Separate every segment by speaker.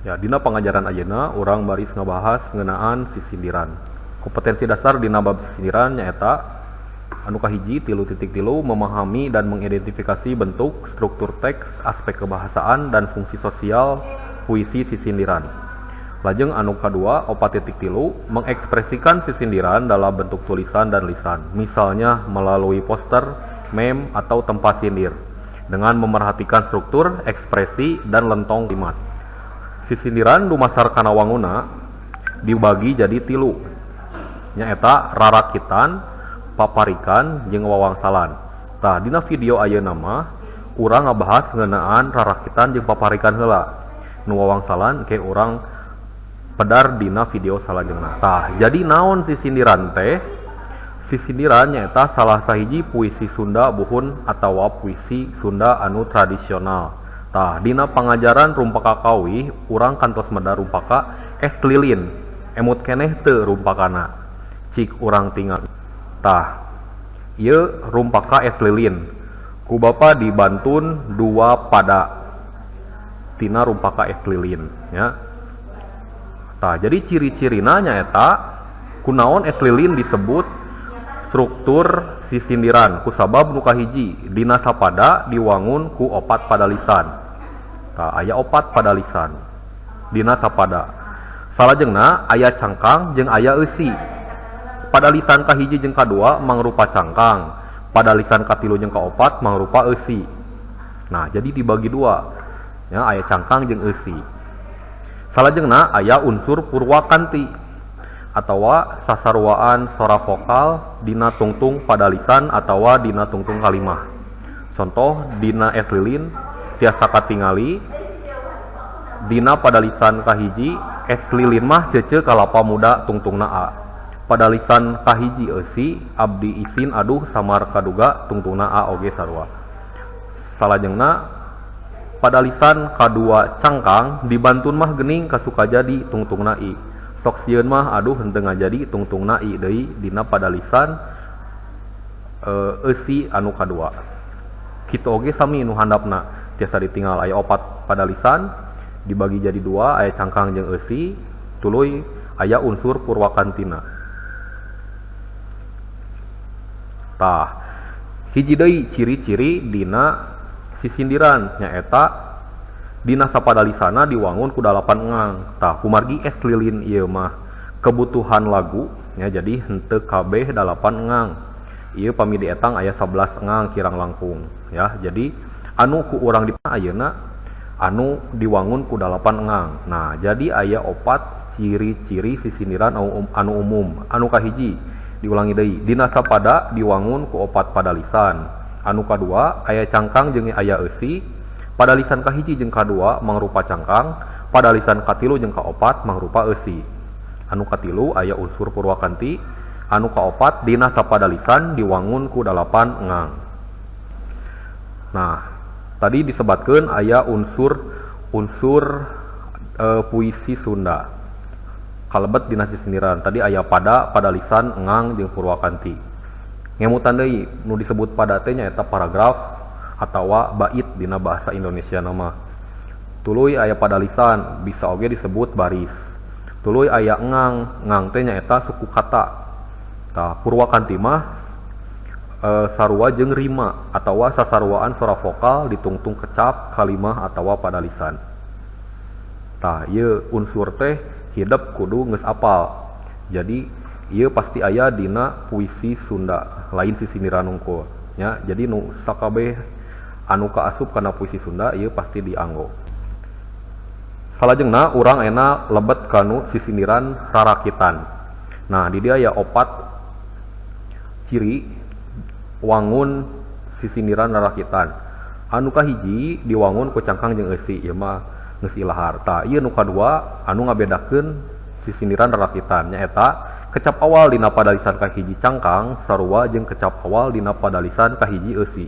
Speaker 1: Ya, dina pangajaran ayeuna urang baris ngabahas ngeunaan sisindiran. Kompetensi dasar dina bab sisindiran nyaeta anu kahiji 3.3 memahami dan mengidentifikasi bentuk, struktur teks, aspek kebahasaan dan fungsi sosial puisi sisindiran. Lajeng anu kadua 4.3 mengekspresikan sisindiran dalam bentuk tulisan dan lisan, misalnya melalui poster, meme, atau tempat sindir, dengan memerhatikan struktur, ekspresi, dan lentong kalimat. Sisindiran dumasar kana wanguna dibagi jadi tilu, nyaeta rarakitan, paparikan, jeung wawangsalan. Tah, dina video ayeuna mah urang ngabahas ngeunaan rarakitan jeung paparikan heula. Nu wawangsalan ke urang pedar dina video salajengna. Tah, jadi naon sisindiran teh? Sisindiran nyaeta salah sahiji puisi Sunda buhun atawa puisi Sunda anu tradisional. Tah, dina pangajaran rumpaka kawih urang kantos medar rumpaka es lilin. Emut keneh teu rumpakana? Cik urang tingal. Tah, ieu rumpaka es lilin. Ku bapa dibantun dua pada tina rumpaka es lilin ya. Tah, jadi ciri-cirina nyaeta kunaon es lilin disebut struktur sisindiran kusabab nu kahiji dina sapada diwangun ku opat padalisan. Tah, aya opat padalisan dina sapada. Salajengna aya cangkang jeung aya eusi. Padalisan kahiji jeung kadua mangrupa cangkang, padalisan katilu jeung kaopat mangrupa eusi. Nah, jadi dibagi dua. Ya, aya cangkang jeung eusi. Salajengna aya unsur purwakanti atawa sasaruaan sora vokal dina tungtung padalisan atawa dina tungtung kalimah. Contoh dina es lilin tiasa katingali dina padalisan kahiji es lilin mah cece kalapa muda tungtungna a. Padalisan kahiji eusi abdi isin aduh samar kaduga tungtungna a oge sarua. Salajengna padalisan kadua cangkang dibantun mah geuning ka Sukajadi tungtungna i. Sok sieun mah aduh henteu ngajadi tungtungna i deui dina padalisan eusi anu kadua. Kitu oge sami nu handapna tiasa ditinggal aya opat padalisan dibagi jadi dua, aya cangkang jeung eusi, tuluy aya unsur purwakantina. Tah, hiji deui ciri-ciri dina sisindiran nyaeta dina sapadalisana diwangun ku 8 engang. Tah, kumargi es lilin ieu mah kebutuhan lagu nya, jadi henteu kabeh 8 engang. Ieu pami dietang aya 11 engang kirang langkung ya. Jadi anu ku urang di ayeuna anu diwangun ku 8 engang. Nah, jadi aya opat ciri-ciri sisindiran anu umum. Anu kahiji diulangi deui, dina sapada diwangun ku opat padalisan. Anu kadua aya cangkang jeung aya eusi. Padalisan kahiji jeung kadua mangrupa cangkang, padalisan katilu jeung kaopat mangrupa eusi. Anu katilu aya unsur purwakanti, anu kaopat dina sapadalisan diwangun ku 8 engang. Nah, tadi disebatkeun aya unsur puisi Sunda kalebet dina sisindiran. Tadi aya pada, padalisan, engang jeung purwakanti. Ngemutan deui nu disebut pada teh nyaeta paragraf atawa bait dina bahasa Indonesia nama. Tuluy aya padalisan, bisa oge disebut baris. Tuluy aya engang, engang teh nyaeta suku kata. Tah, purwakanti mah sarua jeung rima atawa sasaruaan sora vokal ditungtung kecap, kalimah atawa padalisan. Tah, ieu unsur teh hidep kudu geus apal. Jadi ieu pasti aya dina puisi Sunda, lain sisindiran nungkul nya. Jadi nu sakabeh anu kaasup kana puisi Sunda ieu pasti dianggo. Salajengna urang ayeuna lebet kanu sisindiran rarakitan. Nah, di dieu aya opat ciri wangun sisindiran rarakitan. Anu kahiji diwangun ku cangkang jeung eusi, ieu mah geus ilahar. Tah, ieu nu kadua anu ngabedakeun sisindiran rarakitan nyaeta kecap awal dina padalisan kahiji cangkang sarua jeung kecap awal dina padalisan kahiji eusi.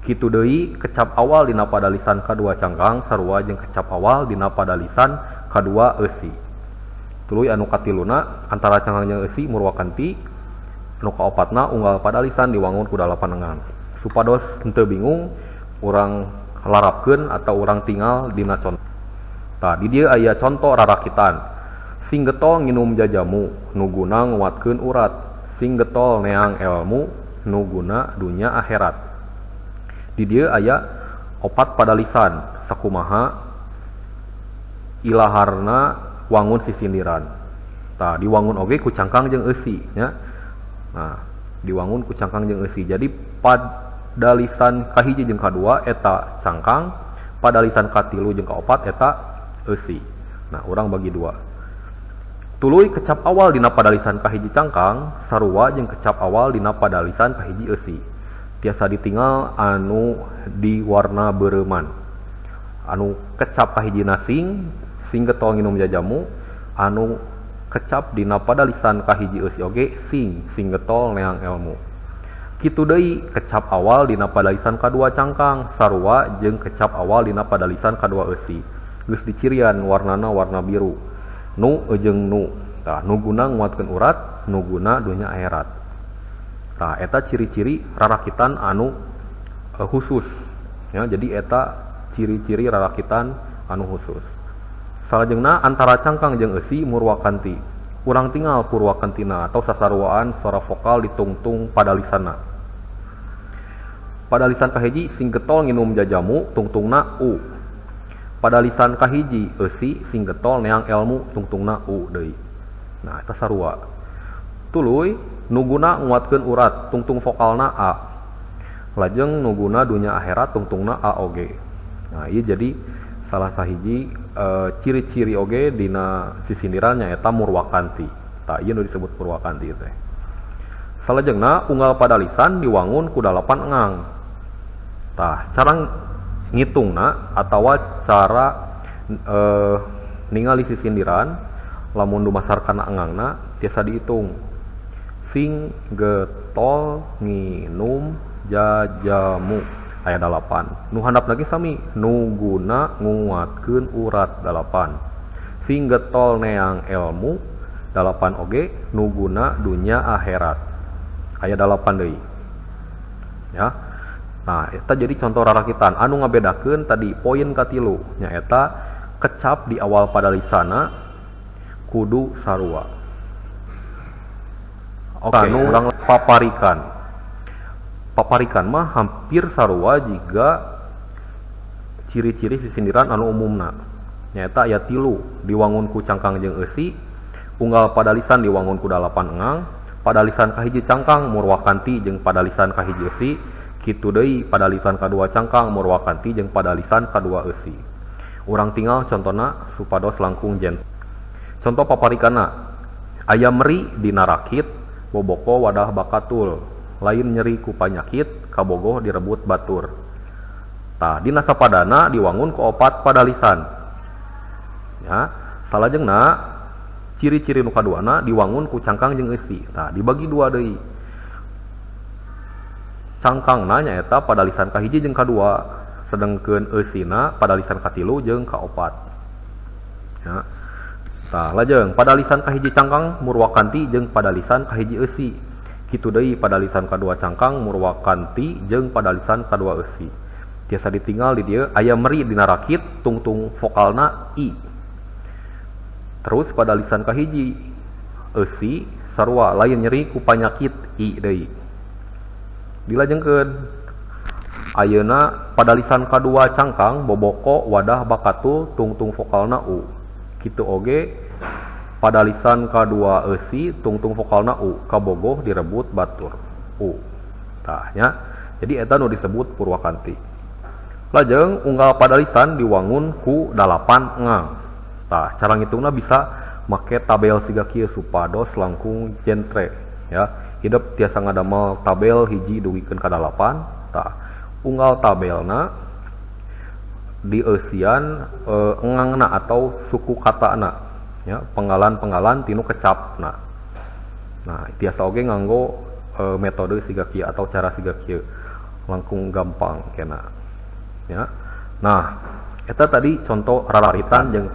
Speaker 1: Kitu deui kecap awal dina padalisan kadua cangkang sarua jeung kecap awal dina padalisan kadua eusi. Tuluy anu katiluna antara cangkang jeung eusi murwakanti. Anu kaopatna unggal padalisan diwangun ku 8 engang. Supados henteu bingung urang larapkeun atau urang tinggal dina contoh. Tah, di dieu aya conto rarakitan. Sing getol nginum jajamu nu guna nguatkeun urat, sing getol neang elmu nu guna dunya akhirat. Di dieu aya opat padalisan sakumaha ilaharna wangun sisindiran. Tah, diwangun oge ku cangkang jeung eusi nya. Nah, diwangun ku cangkang jeung eusi. Jadi padalisan kahiji jeung kadua eta cangkang, padalisan katilu jeung kaopat eta eusi. Nah, urang bagi dua. Tuluy kecap awal dina padalisan kahiji cangkang sarua jeung kecap awal dina padalisan kahiji eusi. Tiasa ditinggal anu di warna beureman. Anu kecap kahijina sing, sing getol nginum jajamu, anu kecap dina padalisan kahiji eusi oge sing, sing getol neang elmu. Kitu deui kecap awal dina padalisan kadua cangkang sarua jeung kecap awal dina padalisan kadua eusi. Geus dicirian warnana warna biru. Nu jeung nu. Tah, nu guna nguatkeun urat, nu guna dunya akhirat. Tah, eta ciri-ciri rarakitan anu khusus. Ya, jadi eta ciri-ciri rarakitan anu khusus. Salajengna antara cangkang jeung eusi murwakanti. Urang tinggal purwakantina atau sasaruaan suara vokal ditungtung padalisana. Padalisan kahiji sing getol nginum jajamu tungtungna u. Padalisan kahiji eusi sing getol neang elmu tungtungna u deui. Nah, eta sarua. Tuluy nu guna nguatkeun urat tungtung vokalna a. Lajeng nu guna dunya akhirat tungtungna a oge. Nah, ieu jadi salah sahiji ciri-ciri oge dina sisindiran nyaeta murwakanti. Tah, ieu nu disebut purwakanti teh. Salajengna unggal padalisan diwangun ku 8 engang. Tah, cara ngitungna atawa cara ningali sisindiran lamun dumasar kana engangna tiasa dihitung. Sing getol nginum jajamu aya 8. Nu handap lagi sami nu guna nguatkeun urat 8. Sing getol neang elmu 8 oge nu guna dunya akhirat aya 8 deui. Ya. Nah, eta jadi contoh rarakitan anu ngabedakeun tadi poin katilu nyaeta kecap di awal padalisana kudu sarua. Oke, anu urang paparikan. Paparikan mah hampir sarua jiga ciri-ciri sisindiran anu umumna. Nyaeta aya 3 diwangun ku cangkang jeung eusi, unggal padalisan diwangun ku 8 engang, padalisan kahiji cangkang murwakanti jeung padalisan kahiji eusi, kitu deui padalisan kadua cangkang murwakanti jeung padalisan kadua eusi. Urang tinggal contona supados langkung jen. Contoh paparikana, aya meri dina rakit, boboko wadah bakatul, lain nyeri ku panyakit, kabogoh direbut batur. Tah, dina sapadana diwangun ku 4 padalisan. Ya, salajengna ciri-ciri nu kaduana diwangun ku cangkang jeung eusi. Tah, dibagi dua deui. Cangkangna nyaeta padalisan kahiji jeung kadua, sedengkeun eusina padalisan katilu jeung kaopat. Ya. Tah, lajeng padalisan kahiji cangkang murwakanti jeung padalisan kahiji eusi. Kitu deui padalisan kadua cangkang murwakanti jeung padalisan kadua eusi. Tiasa ditinggal di dieu aya meri dina rakit tungtung vokalna i. Terus padalisan kahiji eusi sarua lain nyeri ku panyakit i deui. Dilajengkeun ayeuna padalisan kadua cangkang boboko wadah bakatul tungtung vokalna u. Kitu oge padalisan kadua eusi tungtung vokalna u, kabogoh direbut batur u. Tah nya, jadi eta nu disebut purwakanti. Lajeng unggal padalisan diwangun ku 8 engang. Tah, cara ngitungna bisa make tabel siga kieu supados langkung jentre ya. Hidup tiasa ngadamel tabel hiji dugikeun ka 8. Tah, unggal tabelna dieusian engangna atau suku katana ya, penggalan-penggalan tinu kecapna. Nah, tiasa oge nganggo metode siga kieu atau cara siga kieu langkung gampang kena ya. Nah, eta tadi contoh rararitan jeung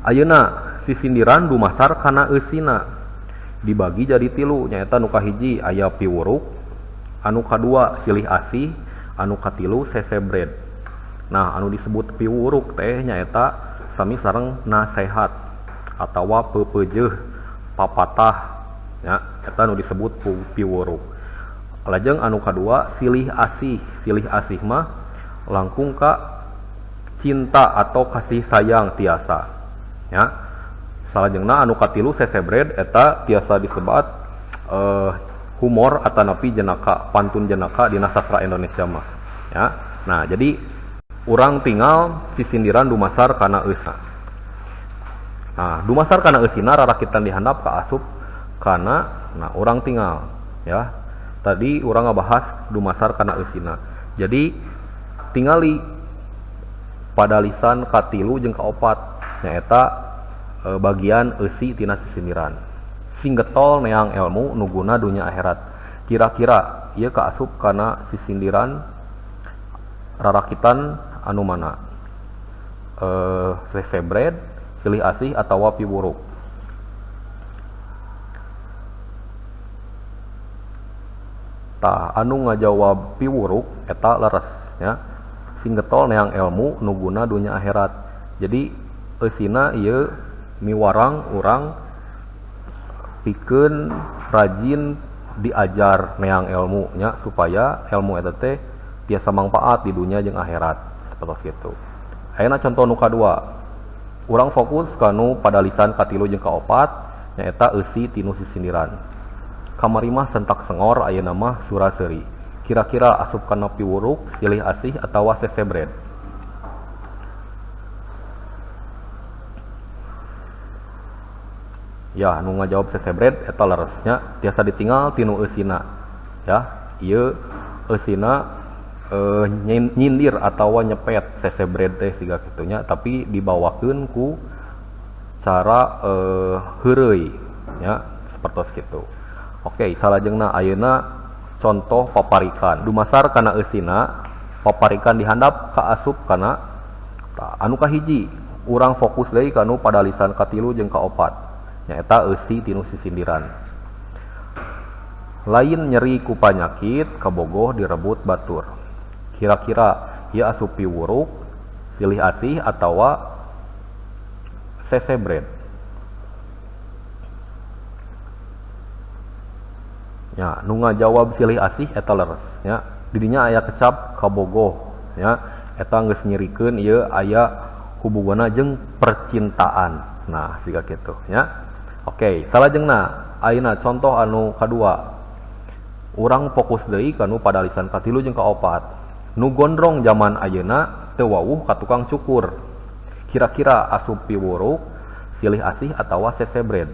Speaker 1: ayeuna sisindiran dumasar kana eusina dibagi jadi 3, nyaeta nu kahiji aya piwuruk, anu kadua silih asih, anu katilu sesebred. Nah, anu disebut piwuruk teh nyaeta sami sareng nasehat atawa pepeujeuh papatah nya, eta nu disebut piwuruk. Lajeng anu kadua silih asih. Silih asih mah langkung ka cinta atau kasih sayang tiasa nya. Salajengna anu katilu sesebred eta tiasa disebat humor atanapi jenaka, pantun jenaka dina sastra Indonesia mah ya. Nah, jadi urang tinggal sisindiran dumasar kana eusina. Nah, dumasar kana eusina rarakitan dihandap kaasup kana, nah urang tinggal ya. Tadi urang ngabahas dumasar kana eusina. Jadi tingali pada lisan katilu jeung kaopat nyaeta bagian eusi tina sisindiran. Sing getol neang elmu nu guna dunya akhirat. Kira-kira ieu kaasup kana sisindiran rarakitan anu mana? Sesebred, silih asih atawa piwuruk. Tah anu ngajawab piwuruk eta leres nya. Sing getol neang elmu nu guna dunya akhirat. Jadi eusina ieu miwarang urang pikeun rajin diajar neang ilmu nya supaya ilmu eta teh tiasa mangpaat di dunia jeung akhirat seperti itu. Ayeuna contoh nu kadua. Urang fokus kanu padalisan katilu jeung kaopat nyaeta eusi tinu sisindiran. Kamari mah sentak sengor ayeuna mah sura-seuri. Kira-kira asup kana piwuruk, silih asih atawa sesebred. Ya, nu ngajawab sesebred eta leresnya tiasa ditinggal tinu eusina. Ya, ieu eusina nyindir atawa nyepet sesebred teh siga kitu nya, tapi dibawakeun ku cara heureuy nya sapertos kitu. Oke, salajengna ayeuna contoh paparikan. Dumasar kana eusina, paparikan dihandap kaasup kana anu kahiji. Urang fokus deui kanu padalisan katilu jeung kaopat. Nyaeta eusi tinu sisindiran. Lain nyeri ku panyakit kabogoh direbut batur. Kira-kira ieu asup piwuruk, silih asih atawa sesebred. Ya, nu ngajawab silih asih eta leres nya. Didinya aya kecap kabogoh nya, eta geus nyirikeun ieu aya hubunganna jeung percintaan. Nah, siga kitu nya. Oke, salajengna ayeuna contoh anu kadua. Urang fokus deui kanu padalisan katilu jeung kaopat. Nu gondrong zaman ayeuna teu wawuh ka tukang cukur. Kira-kira asup piwuruk, silih asih atawa sesebred.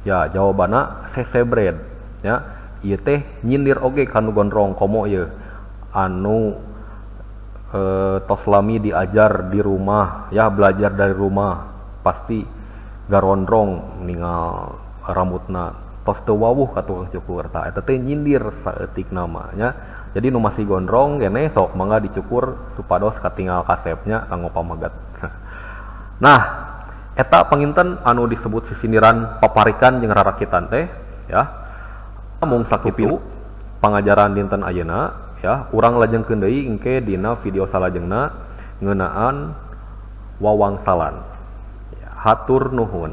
Speaker 1: Ya, jawabanna sesebred nya. Ieu teh nyindir oge kanu gondrong komo ieu. Anu tos lami diajar di rumah, ya belajar dari rumah pasti garondrong ningal rambutna tos teu wawuh ka tukang cukur. Tah eta teh nyindir saeutik nama nya. Jadi nu masih gondrong keneh sok mangga dicukur supados katingal kasepnya kanggo pamaget. Nah, eta panginten anu disebut sisindiran paparikan jeung rarakitan teh ya. Mung sakitu pangajaran dinten ayeuna ya, urang lajengkeun deui engke dina video salajengna ngeunaan wawangsalan. Ya, hatur nuhun.